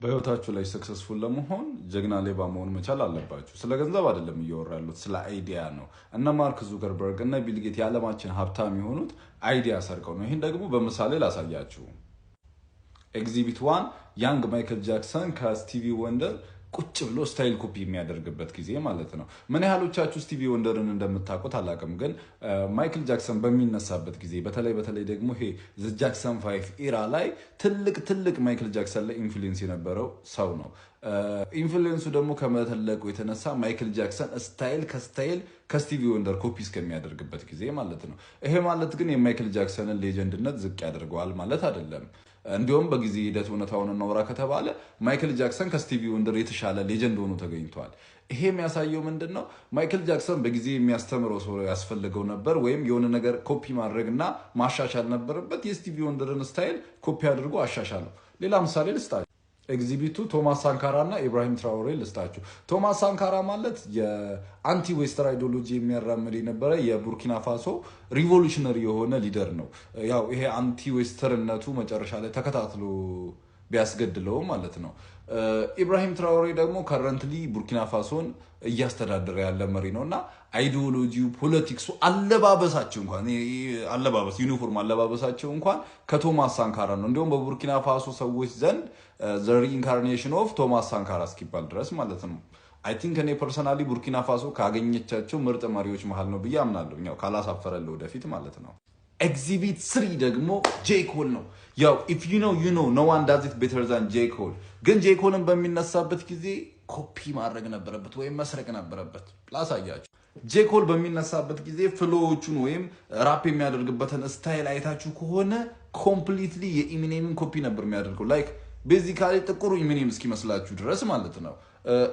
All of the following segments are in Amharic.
በህይወታችሁ ላይ successful ለመሆን ጀግና ሌባ መሆን መቻል አለባችሁ። ስለ ገንዘብ አይደለም እያወራ ያሉት፣ ስለ idea ነው። እነ ማርክ ዙከርበርግ፣ እነ ቢል ጌት የዓለማችን ሀብታም የሆኑት idea ሰርቀው ነው። ይህን ደግሞ በምሳሌ ላሳያችሁ። Exhibit 1፣ young ማይክል ጃክሰን ከስቲቪ ወንደር ቁጭ ብሎ style copy የሚያደርግበት ጊዜ ማለት ነው። ምን ያህሎቻችሁ ስቲቪ ወንደርን እንደምታውቁት አላውቅም፣ ግን ማይክል ጃክሰን በሚነሳበት ጊዜ፣ በተለይ በተለይ ደግሞ ይሄ The Jackson 5 era ላይ ትልቅ ትልቅ ማይክል ጃክሰን ላይ influence የነበረው ሰው ነው። Influence ኡ ደግሞ ከመተለቁ የተነሳ ማይክል ጃክሰን style ከ style ከስቲቪ ወንደር ኮፒ እስከሚያደርግበት ጊዜ ማለት ነው። ይሄ ማለት ግን የማይክል ጃክሰንን legend ነት ዝቅ ያደርገዋል ማለት አይደለም። እንዲሁም በጊዜ ሂደት እውነታውን እናውራ ከተባለ ማይክል ጃክሰን ከስቲቪ ወንደር የተሻለ legend ሆኖ ተገኝቷል። ይሄ የሚያሳየው ምንድን ነው? ማይክል ጃክሰን በጊዜ የሚያስተምረው ሰው ያስፈልገው ነበር፣ ወይም የሆነ ነገር ኮፒ ማድረግ እና ማሻሻል ነበረበት። የስቲቪ ወንደርን style copy አድርጎ አሻሻለው። ሌላ ምሳሌ ልስጣችሁ። Exhibit 2፣ ቶማስ ሳንካራ እና ኢብራሂም ትራውሬ ልስጣችሁ። ቶማስ ሳንካራ ማለት የ anti western ideology የሚያራምድ የነበረ የቡርኪና ፋሶ revolutionary የሆነ leader ነው። ያው ይሄ anti western ነቱ መጨረሻ ላይ ተከታትሎ ቢያስገድለውም ማለት ነው። ኢብራሂም ትራውሬ ደግሞ currently ቡርኪና ፋሶን እያስተዳደረ ያለ መሪ ነው እና ideology ው፣ politics ኡ፣ አለባበሳቸው እንኳን፣ አለባበስ፣ ዩኒፎርም አለባበሳቸው እንኳን ከቶማስ ሳንካራ ነው። እንዲሁም በቡርኪና ፋሶ ሰዎች ዘንድ the reincarnation of ቶማስ ሳንካራ እስኪባል ድረስ ማለት ነው። I think እኔ personally ቡርኪና ፋሶ ካገኘቻቸው ምርጥ መሪዎች መሀል ነው ብዬ አምናለሁ። ያው ካላሳፈረለ ወደፊት ማለት ነው። Exhibit 3 ደግሞ J. Cole ነው። ያው if you know, you know, no one does it better than J. Cole። ግን J. Cole ን በሚነሳበት ጊዜ ኮፒ ማድረግ ነበረበት ወይም መስረቅ ነበረበት። ላሳያችሁ። J. Cole በሚነሳበት ጊዜ flow ዎቹን ወይም ራፕ የሚያደርግበትን style አይታችሁ ከሆነ completely የኢሚኔምን ኮፒ ነበር የሚያደርገው። Like basically ጥቁሩ ኢሚኔም እስኪመስላችሁ ድረስ ማለት ነው።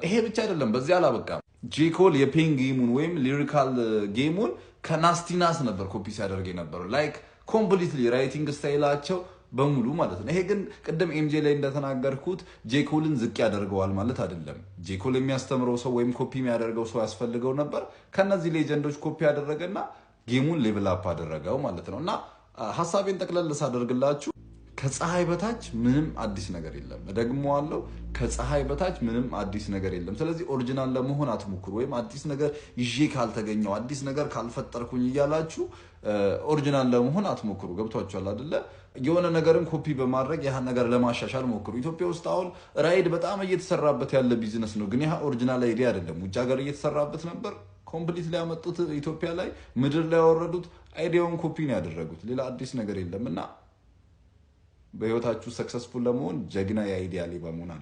ይሄ ብቻ አይደለም፣ በዚህ አላበቃም። J. Cole የ pen game ኡን ወይም lyrical game ኡን ከናስቲ ናስ ነበር ኮፒ ሲያደርግ የነበረው፣ like completely writing style ኣቸው በሙሉ ማለት ነው። ይሄ ግን ቅድም ኤምጄ ላይ እንደተናገርኩት J. Cole ን ዝቅ ያደርገዋል ማለት አይደለም። J. Cole የሚያስተምረው ሰው ወይም ኮፒ የሚያደርገው ሰው ያስፈልገው ነበር። ከነዚህ legend ኦች copy ያደረገና game ኡን level up አደረገው ማለት ነው። እና ሀሳቤን ጠቅለል ሳደርግላችሁ ከፀሐይ በታች ምንም አዲስ ነገር የለም። እደግመዋለሁ፣ ከፀሐይ በታች ምንም አዲስ ነገር የለም። ስለዚህ original ለመሆን አትሞክሩ። ወይም አዲስ ነገር ይዤ ካልተገኘው፣ አዲስ ነገር ካልፈጠርኩኝ እያላችሁ original ለመሆን አትሞክሩ። ገብቷችኋል አይደለ? የሆነ ነገርን ኮፒ በማድረግ ያን ነገር ለማሻሻል ሞክሩ። ኢትዮጵያ ውስጥ አሁን ራይድ በጣም እየተሰራበት ያለ ቢዝነስ ነው፣ ግን ያ original idea አይደለም። ውጭ ሀገር እየተሰራበት ነበር። Completely ያመጡት ኢትዮጵያ ላይ ምድር ላይ ያወረዱት፣ idea ውን copy ነው ያደረጉት። ሌላ አዲስ ነገር የለም እና በህይወታችሁ successful ለመሆን ጀግና የ idea ሌባ መሆን አለ